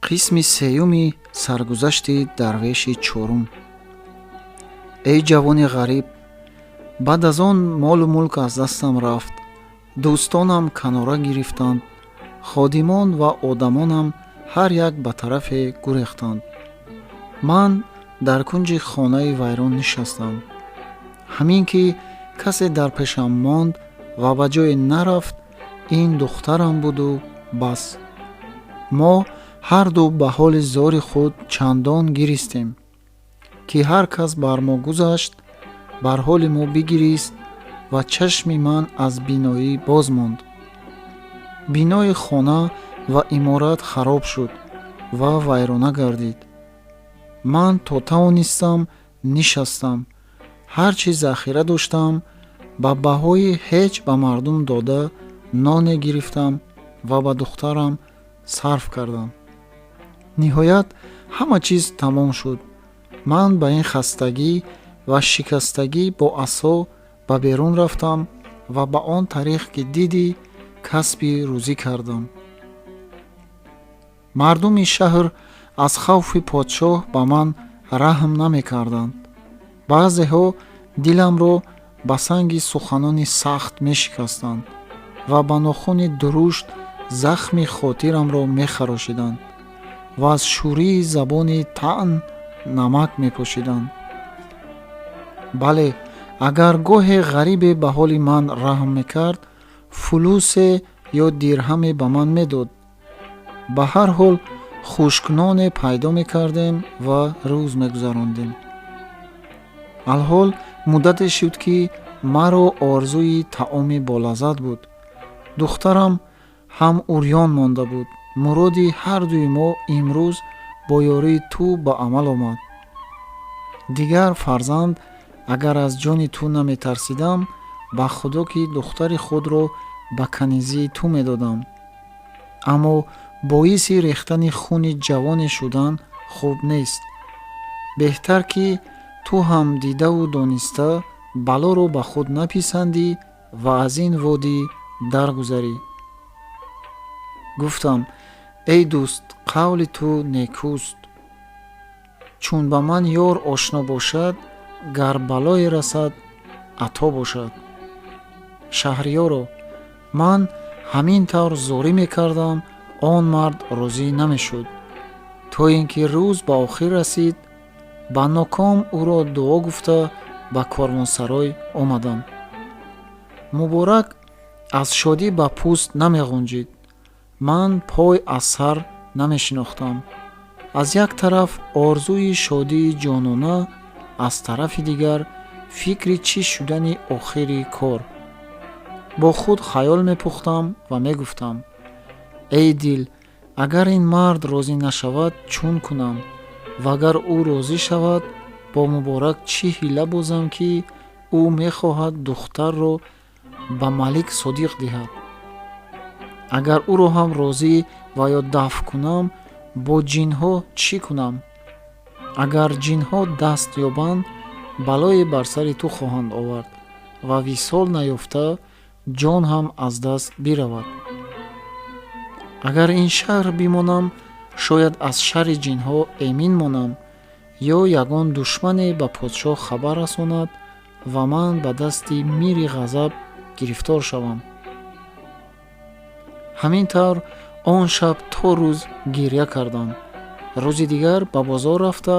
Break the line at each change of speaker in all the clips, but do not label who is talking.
Қисми сеюми саргузашти дарвеши чорум. Эй ҷавони ғариб, баъд аз он молу мулк аз дастам рафт, дӯстонам канора гирифтанд, ходимон ва одамонам ҳар як ба тарафе гурехтанд. Ман дар кунҷи хонаи вайрон нишастам. Ҳамин ки касе дар пешам монд ва ба ҷое нарафт, ин духтарам буду бас. Мо ҳарду ба ҳоли зори худ чандон гиристем, ки ҳар кас бар мо гузашт, бар ҳоли мо бигирист ва чашми ман аз биноӣ боз монд. Бинои хона ва иморат хароб шуд ва вайрона гардид. Ман то тавонистам нишастам. Ҳар чӣ захира доштам, ба баҳои ҳеҷ ба мардум дода, ноне гирифтам ва ба духтарам сарф кардам. Ниҳоят, ҳама чиз тамом шуд. Ман ба ин хастагӣ ва шикастагӣ бо асо ба берун рафтам ва ба он тариқ, ки дидӣ, касби рӯзӣ кардам. Мардуми шаҳр аз хавфи подшоҳ ба ман раҳм намекарданд. Баъзеҳо диламро ба санги суханони сахт мешикастанд ва ба нохуни дурушт захми хотирамро мехарошиданд ва аз шӯрии забони таън намак мепошиданд. Бале, агар гоҳе ғарибе ба ҳоли ман раҳм мекард, фулусе ё дирҳаме ба ман медод. Ба ҳар ҳол хушкноне пайдо мекардем ва рӯз мегузарондем. Алҳол муддате шуд, ки маро орзуи таоми болаззат буд. Духтарам ҳам урён монда буд. Муроди ҳардуи мо имрӯз бо ёрии ту ба амал омад. Дигар, фарзанд, агар аз ҷони ту наметарсидам, ба Худо, ки духтари худро ба канизии ту медодам. Аммо боиси рехтани хуни ҷавоне шудан хуб нест. Беҳтар, ки ту ҳам дидаву дониста балоро ба худ написандӣ ва аз ин водӣ даргузарӣ. Гуфтам: «Эй дӯст, қавли ту некӯст. Чун ба ман ёр ошно бошад, гар балое расад, ато бошад». Шаҳриёро, ман ҳамин тавр зорӣ мекардам, он мард розӣ намешуд, то ин ки рӯз ба охир расид. Ба ноком ӯро дуо гуфта, ба корвонсарой омадам. Муборак аз шодӣ ба пӯст намеғунҷид. Ман пой аз сар намешинохтам. Аз як тараф орзуи шодии ҷонона, аз тарафи дигар фикри чӣ шудани охири кор. Бо худ хаёл мепухтам ва мегуфтам: «Эй дил, агар ин мард розӣ нашавад, чун кунам? Ва агар ӯ розӣ шавад, бо Муборак чӣ ҳила бозам, ки ӯ мехоҳад духтарро ба Малик Содиқ диҳад? Агар ӯро ҳам розӣ ва ё дафъ кунам, бо ҷинҳо чӣ кунам? Агар ҷинҳо даст ёбанд, балое бар сари ту хоҳанд овард ва висол наёфта, ҷон ҳам аз даст биравад. Агар ин шаҳр бимонам, шояд аз шарри ҷинҳо эмин монам ё ягон душмане ба подшоҳ хабар расонад ва ман ба дасти мири ғазаб гирифтор шавам». Ҳамин тавр он шаб то рӯз гиря кардам. Рӯзи дигар ба бозор рафта,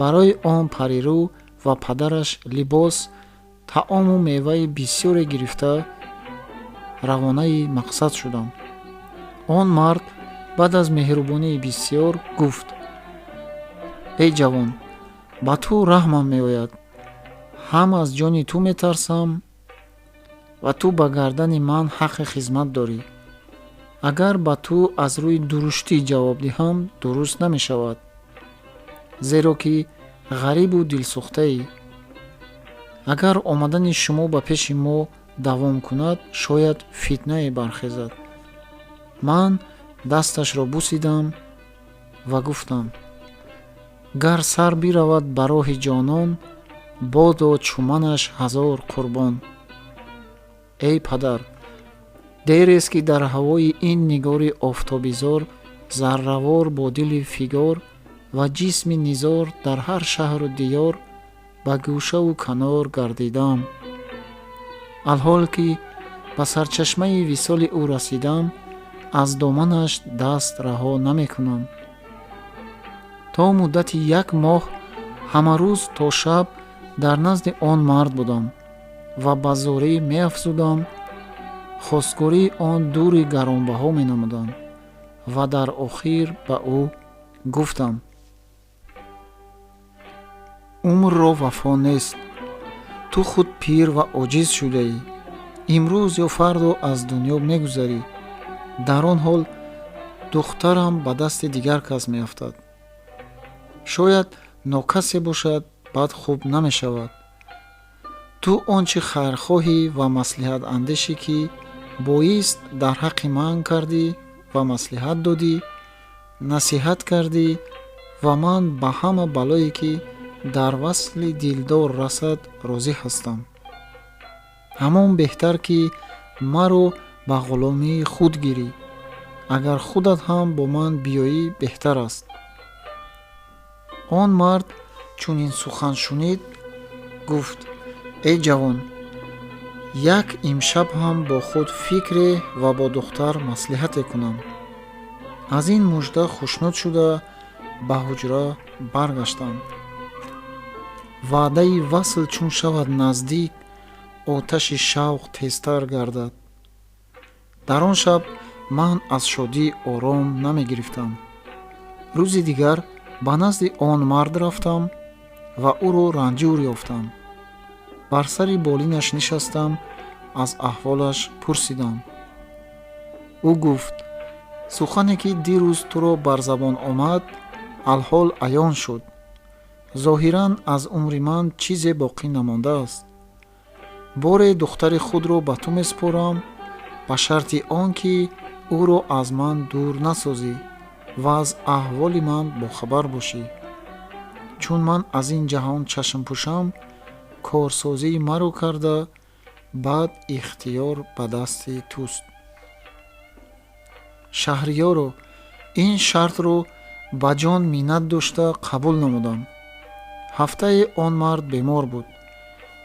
барои он парирӯ ва падараш либос, таому меваи бисёре гирифта, равонаи мақсад шудам. Он мард баъд аз меҳрубонии бисёр гуфт: «Эй ҷавон, ба ту раҳмам меояд, ҳам аз ҷони ту метарсам ва ту ба гардани ман ҳаққи хизмат дорӣ. Агар ба ту аз рӯи дуруштӣ ҷавоб диҳам, дуруст намешавад, зеро ки ғарибу дилсӯхтаӣ. Агар омадани шумо ба пеши мо давом кунад, шояд фитнае бархезад». Ман дасташро бусидам ва гуфтам: «Гар сар биравад ба роҳи ҷонон, бодо чуманаш ҳазор қурбон. Эй падар, дерест, ки дар ҳавои ин нигори офтобизор Зарравор бо дили фигор ва ҷисми низор дар ҳар шаҳру диёр ба гӯшаву канор гардидам. Алҳол ки ба сарчашмаи висоли ӯ расидам, аз доманаш даст раҳо намекунам. То муддати як моҳ ҳамарӯз то шаб дар назди он мард будам ва ба зорӣ меафзудам, хостгории он дури гаронбаҳо менамудам ва дар охир ба ӯ гуфтам: умрро вафо нест, ту худ пир ва оҷиз шудаӣ, имрӯз ё фардо аз дунё мегузарӣ. Дар он ҳол духтарам ба дасти дигар кас меафтад. Шояд нокасе бошад, баъд хуб намешавад. Ту он чӣ хайрхоҳӣ ва маслиҳатандешӣ, ки боист дар ҳаққи ман кардӣ ва маслиҳат додӣ, насиҳат кардӣ ва ман ба ҳама балое, ки дар васли дилдор расад, розӣ ҳастам. Ҳамон беҳтар, ки маро ба ғуломии худ гирӣ. Агар худат ҳам бо ман биёӣ, беҳтар аст. Он мард чунин сухан шунид, гуфт: эй ҷавон, як имшаб ҳам бо худ фикре ва бо духтар маслиҳате кунам. Аз ин мужда хушнуд шуда ба ҳуҷра баргаштам. Ваъдаи васл чун шавад наздик, оташи шавқ тезтар гардад. Дар он шаб ман аз шодӣ ором намегирифтам. Рӯзи дигар ба назди он мард рафтам ва ӯро ранҷур ёфтам. Бар сари болинаш нишастам, аз аҳволаш пурсидам. Ӯ гуфт: сухане ки дирӯз туро бар забон омад, алҳол аён шуд. Зоҳиран аз умри ман чизе боқӣ намондааст. Боре духтари худро ба ту месупорам, ба шарти он ки ӯро аз ман дур насозӣ ва аз аҳволи ман бохабар бошӣ. Чун ман аз ин ҷаҳон чашм пӯшам, корсозии маро карда, баъд ихтиёр ба дасти туст. Шаҳриёро, ин шартро ба ҷон миннат дошта қабул намудам. Ҳафтае он мард бемор буд.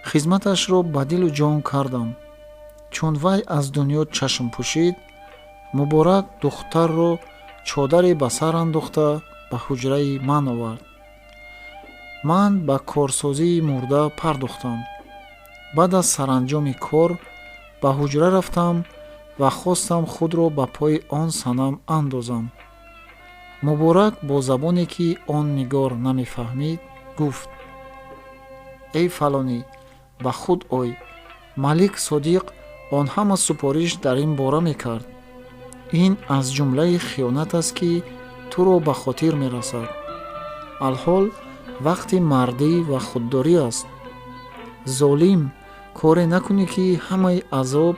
Хизматашро ба дилу ҷон кардам. Чун вай аз дунё чашм пӯшид, Муборак духтарро чодаре ба сар андохта ба ҳуҷраи ман овард. Ман ба корсозии мурда пардохтам. Баъд аз саранҷоми кор ба ҳуҷра рафтам ва хостам худро ба пои он санам андозам. Муборак бо забоне, ки он нигор намефаҳмид, гуфт: эй фалонӣ, ба худ ой, Малик Содиқ он ҳама супориш дар ин бора мекард. Ин аз ҷумлаи хиёнат аст, ки туро ба хотир мерасад. Алҳол вақти мардӣ ва худдорӣ аст. Золим, коре накунӣ, ки ҳамаи азоб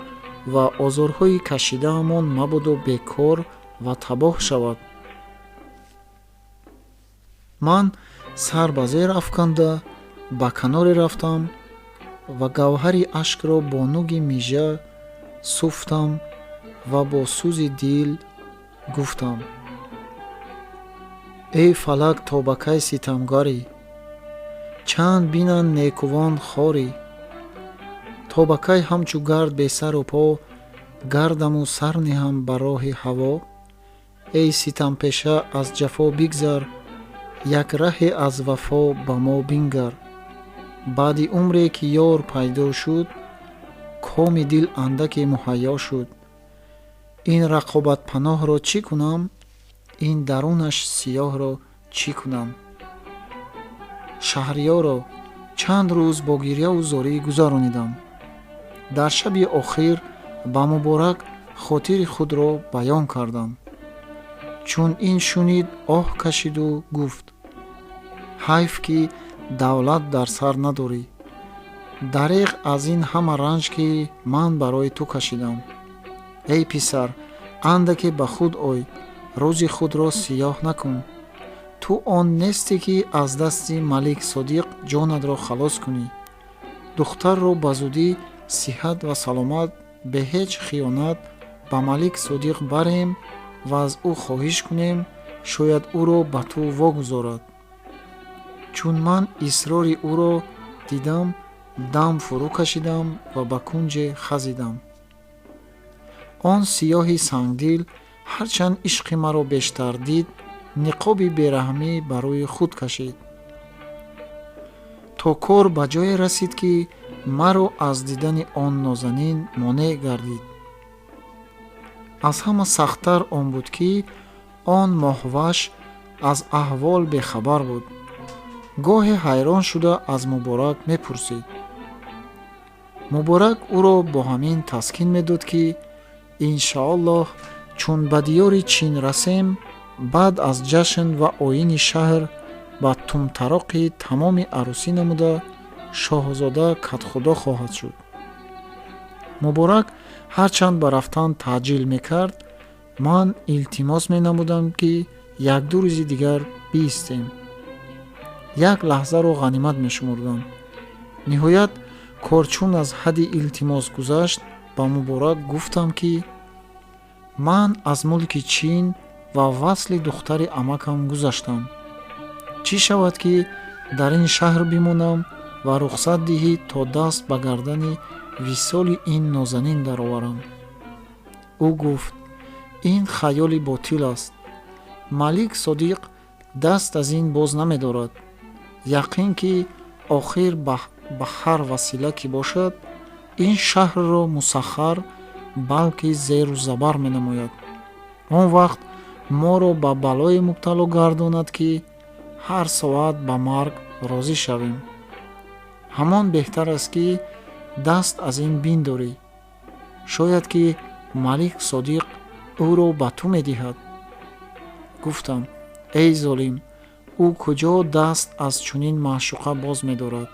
ва озорҳои кашидаамон мабодо бекор ва табоҳ шавад. Ман сар ба зер афканда ба каноре рафтам ва гавҳари ашкро бо нуги мижа суфтам ва бо сӯзи дил гуфтам: эй фалак, то ба кай ситамгарӣ? Чанд бинанд некувон хорӣ? То ба кай ҳамчу гард бесару по гардаму сар ниҳам ба роҳи ҳаво? Эй ситампеша, аз ҷафо бигзар, як раҳе аз вафо ба мо бингар. Баъди умре ки ёр пайдо шуд, коми дил андаке муҳайё шуд. Ин рақобатпаноҳро чӣ кунам? Ин дарунаш сиёҳро чӣ кунам? Шаҳриёро, чанд рӯз бо гирьяву зорӣ гузаронидам. Дар шаби охир ба Муборак хотири худро баён кардам. Чун ин шунид, оҳ кашиду гуфт: ҳайф, ки давлат дар сар надорӣ. Дареғ аз ин ҳама ранҷ, ки ман барои ту кашидам. Эй писар, андаке ба худ ой, рӯзи худро сиёҳ накун. Ту он нестӣ, ки аз дасти Малик Содиқ ҷонатро халос кунӣ. Духтарро ба зудӣ сиҳат ва саломат бе ҳеҷ хиёнат ба Малик Содиқ барем ва аз ӯ хоҳиш кунем, шояд ӯро ба ту вогузорад. Чун ман исрори ӯро дидам, дам фурӯ кашидам ва ба кунҷе хазидам. Он сиёҳи сангдил ҳарчанд ишқи маро бештар дид, ниқоби бераҳмӣ ба рӯи худ кашид. То кор ба ҷое расид, ки маро аз дидани он нозанин монеъ гардид. Аз ҳама сахттар он буд, ки он моҳваш аз аҳвол бехабар буд. Гоҳе ҳайрон шуда аз Муборак мепурсид. Муборак ӯро бо ҳамин таскин медод, ки иншааллоҳ, чун ба диёри Чин расем, баъд аз ҷашн ва оини шаҳр ба тумтароқи тамоми арӯсӣ намуда, шоҳзода кадхудо хоҳад шуд. Муборак ҳарчанд ба рафтан таъҷил мекард, ман илтимос менамудам, ки як-ду рӯзи дигар биистем. Як лаҳзаро ғанимат мешумурдам. Ниҳоят кор чун аз ҳадди илтимос гузашт, ба Муборак гуфтам, ки ман аз мулки Чин ва васли духтари амакам гузаштам. Чӣ шавад, ки дар ин шаҳр бимонам ва рухсат диҳӣ, то даст ба гардани висоли ин нозанин дароварам? Ӯ гуфт: ин хаёли ботил аст. Малик Содиқ даст аз ин боз намедорад. Яқин, ки охир ба ҳар васила ки бошад, ин шаҳрро мусаххар, балки зеру забар менамояд. Он вақт моро ба балое мубтало гардонад, ки ҳар соат ба марг розӣ шавем. Ҳамон беҳтар аст, ки даст аз ин биндорӣ. Шояд, ки Малик Содиқ ӯро ба ту медиҳад. Гуфтам: эй золим, ӯ куҷо даст аз чунин маъшуқа боз медорад?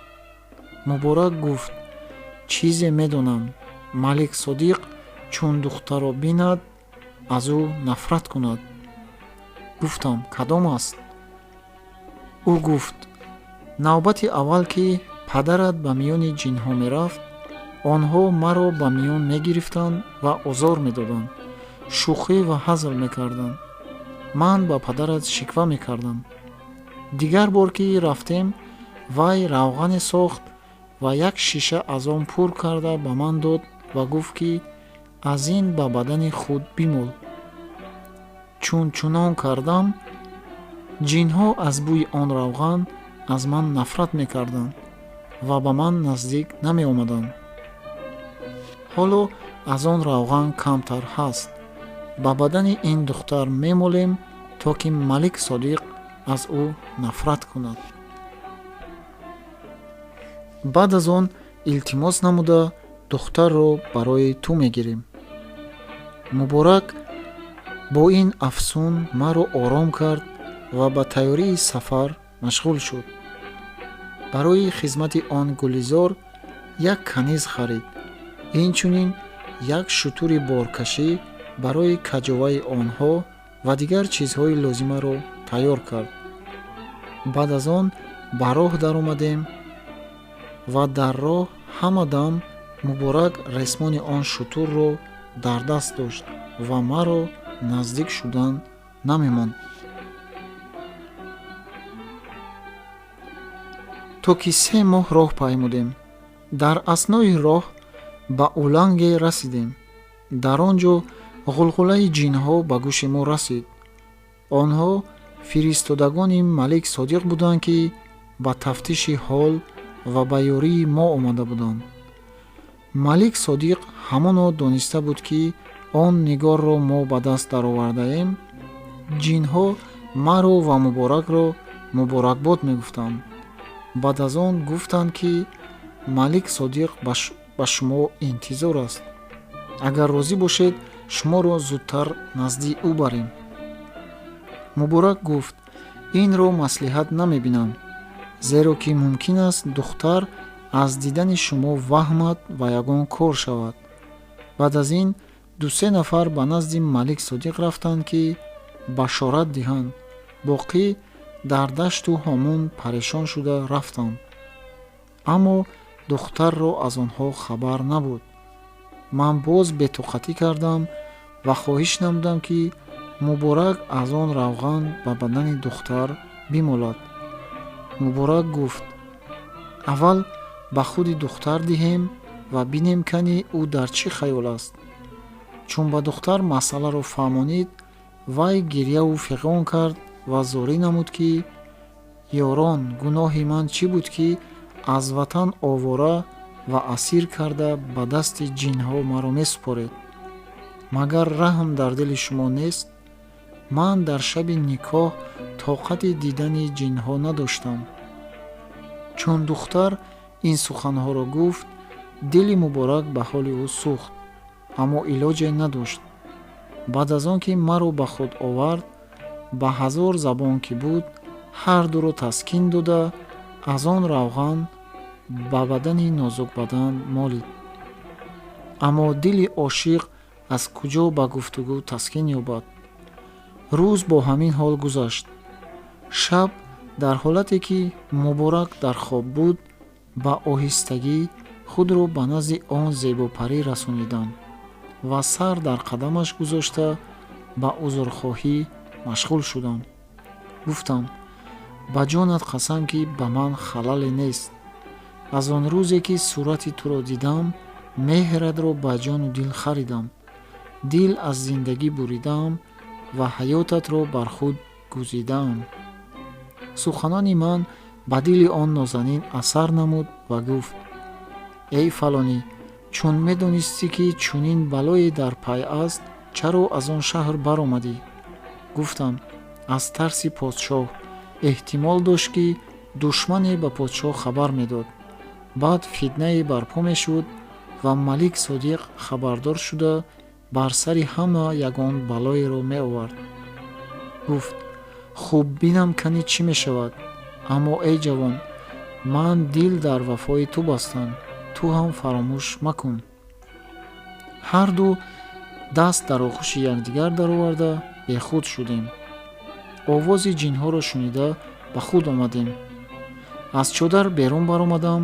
Муборак гуфт: чизе медонам, Малик Содиқ чун духтарро бинад, аз ӯ нафрат кунад. Гуфтам: кадом аст? Ӯ гуфт: навбати аввал, ки падарат ба миёни ҷинҳо мерафт, онҳо маро ба миён мегирифтанд ва озор медоданд, шӯхӣ ва ҳазл мекарданд. Ман ба падарат шиква мекардам. Дигар бор ки рафтем, вай равғане сохт ва як шиша аз он пур карда ба ман дод ва гуфт, ки аз ин ба бадани худ бимол. Чун чунон кардам, ҷинҳо аз бӯи он равған аз ман нафрат мекарданд ва ба ман наздик намеомаданд. Ҳоло аз он равған камтар ҳаст. Ба бадани ин духтар мемолем, то ки Малик Содиқ аз ӯ нафрат кунад. Баъд аз он илтимос намуда, духтарро барои ту мегирем. Муборак бо ин афсун маро ором кард ва ба тайёрии сафар машғул шуд. Барои хизмати он гулизор як каниз харид, инчунин як шутури боркашӣ барои каҷоваи онҳо ва дигар чизҳои лозимаро тайёр кард. Баъд аз он ба роҳ даромадем ва дар роҳ ҳама дам Муборак ресмони он шутурро дар даст дошт ва маро наздик шудан намемонд. То ки 3 моҳ роҳ паймудем. Дар аснои роҳ ба Уланге расидем. Дар он ҷо ғулғулаи ҷинҳо ба гӯши мо расид. Онҳо фиристодагони Малик Содиқ буданд, ки ба тафтиши ҳол ва ба ёрии мо омада буданд. Малик Содиқ ҳамоно дониста буд, ки он нигорро мо ба даст даровардаем. Ҷинҳо маро ва Муборакро муборакбод мегуфтанд. Баъд аз он гуфтанд, ки Малик Содиқ ба шумо интизор аст. Агар розӣ бошед, шуморо зудтар назди ӯ барем. Муборак гуфт: инро маслиҳат намебинам, зеро ки мумкин аст духтар аз дидани шумо ваҳмад ва ягон кор шавад. Баъд аз ин 2-3 нафар ба назди Малик Содиқ рафтанд, ки башорат диҳанд. Боқӣ дар дашту ҳомун парешон шуда рафтанд. Аммо духтарро аз онҳо хабар набуд. Ман боз бетоқатӣ кардам ва хоҳиш намудам, ки Муборак аз он равған ба бадани духтар бимолад. Муборак гуфт: аввал ба худи духтар диҳем ва бинем, кани ӯ дар чӣ хаёл аст. Чун ба духтар масъаларо фаҳмонид, вай гирьяву фиғон кард ва зорӣ намуд, ки ёрон, гуноҳи ман чӣ буд, ки аз ватан овора ва асир карда ба дасти ҷинҳо маро месупоред? Магар раҳм дар дили шумо нест? Ман дар шаби никоҳ тоқати дидани ҷинҳо надоштам. Чун духтар ин суханҳоро гуфт, дили Муборак ба ҳоли ӯ сӯхт, аммо илоҷе надошт. Баъд аз он ки маро ба худ овард, ба 1000 забон ки буд, ҳар дуро таскин дода, аз он равған ба бадани нозукбадан молид. Аммо дили ошиқ аз куҷо ба гуфтугӯ таскин ёбад? Рӯз бо ҳамин ҳол гузашт. Шаб дар ҳолате ки Муборак дар хоб буд, ба оҳистагӣ худро ба назди он зебопарӣ расонидам ва сар дар қадамаш гузошта ба узрхоҳӣ машғул шудам. Гуфтам: ба ҷонат қасам, ки ба ман халале нест. Аз он рӯзе ки сурати туро дидам, меҳратро ба ҷону дил харидам, дил аз зиндагӣ буридаам ва ҳаётатро бар худ гузидаам. Суханони ман ба дили он нозанин асар намуд ва гуфт: эй фалонӣ, чун медонистӣ, ки чунин балое дар пай аст, чаро аз он шаҳр баромадӣ? Гуфтам: аз тарси подшоҳ. Эҳтимол дошт, ки душмане ба подшоҳ хабар медод. Баъд фитнае барпо мешуд ва Малик Содиқ хабардор шуда бар сари ҳама ягон балоеро меовард. Гуфт: хуб, бинам кани чӣ мешавад. Аммо эй ҷавон, ман дил дар вафои ту бастам, ту ҳам фаромӯш макун. Ҳарду даст дар оғӯши якдигар дароварда бехуд шудем. Овози ҷинҳоро шунида ба худ омадем. Аз чодар берун баромадам,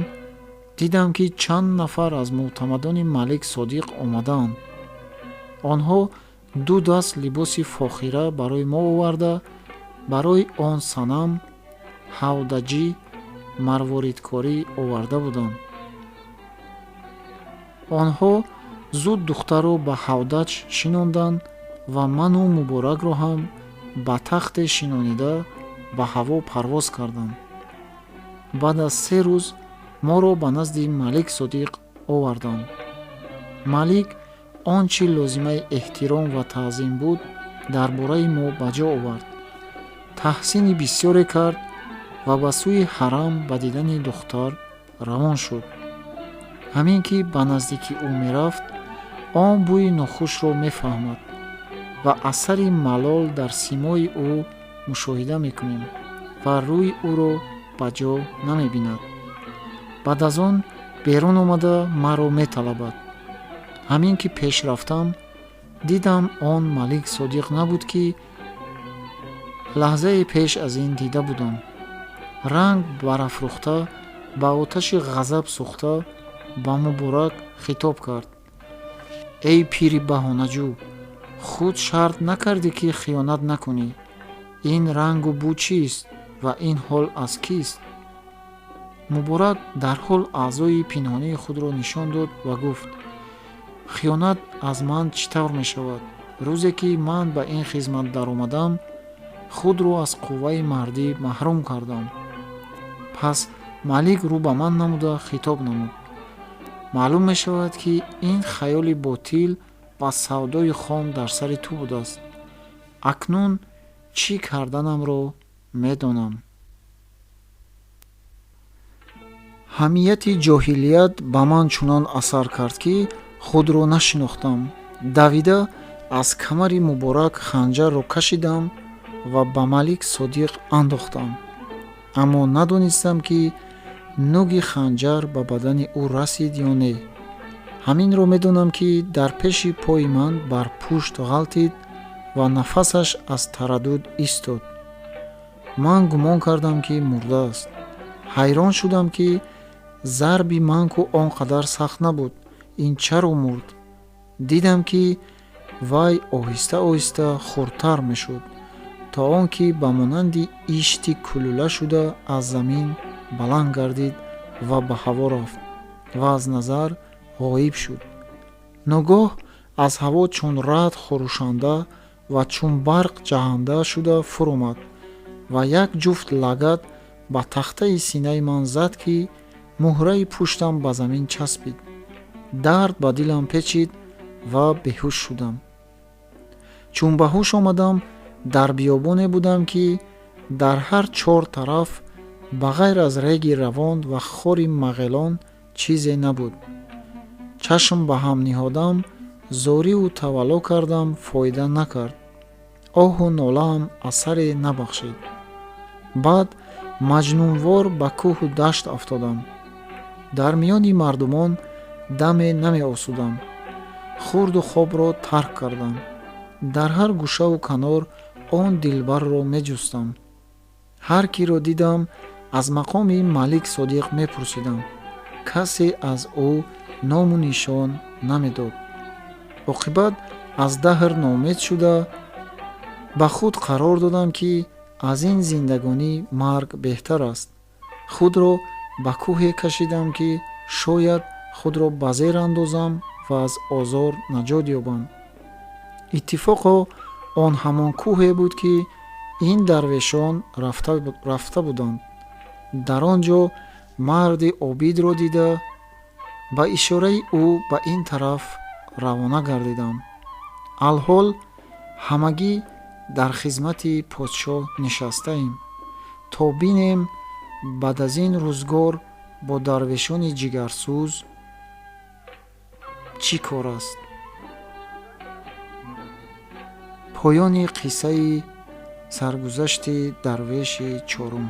дидам, ки чанд нафар аз мӯътамадони Малик Содиқ омадаанд. Онҳо 2 даст либоси фохира барои мо оварда, барои он санам ҳавдаҷӣ марворидкорӣ оварда буданд. Онҳо зуд духтарро ба ҳавдаҷ шинонданд ва ману Муборакро ҳам ба тахте шинонида ба ҳаво парвоз карданд. Баъд аз 3 рӯз моро ба назди Малик Содиқ оварданд. Малик он чӣ лозимаи эҳтиром ва таъзим буд, дар бораи мо ба ҷо овард. Таҳсини бисёре кард ва ба сӯи ҳарам ба дидани духтар равон шуд. Ҳамин ки ба наздики ӯ мерафт, он бӯи нохушро мефаҳмад ва асари малол дар симои ӯ мушоҳида мекунем ва рӯи ӯро ба ҷо намебинад. Баъд аз он берун омада маро металабад. Ҳамин ки пеш рафтам, дидам он Малик Содиқ набуд, ки лаҳзае пеш аз ин дида будам. Ранг барафрӯхта, ба оташи ғазаб сӯхта, ба Муборак хитоб кард: эй пири баҳонаҷӯ, худ шарт накардӣ, ки хиёнат накунӣ. Ин рангу бӯ чист ва ин ҳол аз кист? Муборак дарҳол аъзои пинҳонии худро нишон дод ва гуфт: хиёнат аз ман чӣ тавр мешавад? Рӯзе ки ман ба ин хизмат даромадам, худро аз қувваи мардӣ маҳрум кардам. Пас Малик рӯ ба ман намуда хитоб намуд: маълум мешавад, ки ин хаёли ботил ва савдои хом дар сари ту будааст. Акнун чӣ карданамро медонам. Ҳамияти ҷоҳилият ба ман чунон асар кард, ки худро нашинохтам. Давида аз камари Муборак ханҷарро кашидам ва ба Малик Содиқ андохтам. Аммо надонистам, ки нуги ханҷар ба бадани ӯ расид ё не. Ҳаминро медонам, ки дар пеши пои ман бар пушт ғалтид ва нафасаш аз тараддуд истод. Ман гумон кардам, ки мурдааст. Ҳайрон шудам, ки зарби ман ку он қадар сахт набуд. Ин чаро мурд? Дидам, ки Вай оҳиста оҳиста хурдтар мешуд, то он ки ба монанди ишти кулула шуда аз замин баланд гардид ва ба ҳаво рафт ва аз назар ғоиб шуд. Ногоҳ аз ҳаво чун раъд хурӯшанда ва чун барқ ҷаҳанда шуда фуромад ва як ҷуфт лагад ба тахтаи синаи ман зад, ки муҳраи пуштам ба замин часпид. Дард ба дилам печид ва беҳуш шудам. Чун ба ҳуш омадам, дар биёбоне будам, ки дар ҳар чор тараф ба ғайр аз реги равон ва хори мағелон чизе набуд. Чашм ба ҳам ниҳодам, зориву тавалло кардам, фоида накард. Оҳу нолаам асаре набахшид. Баъд маҷнунвор ба кӯҳу дашт афтодам. Дар миёни мардумон даме намеосудам. Хурду хобро тарк кардам. Дар ҳар гӯшаву канор он дилбарро меҷустам. Ҳар киро дидам, аз мақоми Малик Содиқ мепурсидам. Касе аз ӯ ному нишон намедод. Оқибат аз даҳр ноумед шуда ба худ қарор додам, ки аз ин зиндагонӣ марг беҳтар аст. Худро ба кӯҳе кашидам, ки шояд худро ба зер андозам ва аз озор наҷот ёбам. Иттифоқо он ҳамон кӯҳе буд, ки ин дарвешон рафта буданд. Дар он ҷо марди обидро дида, ба ишораи ӯ ба ин тараф равона гардидам. Алҳол ҳамагӣ дар хизмати подшоҳ нишастаем, то бинем баъд аз ин рӯзгор бо дарвешони ҷигарсӯз чӣ кор аст. Поёни қиссаи саргузашти дарвеши чорум.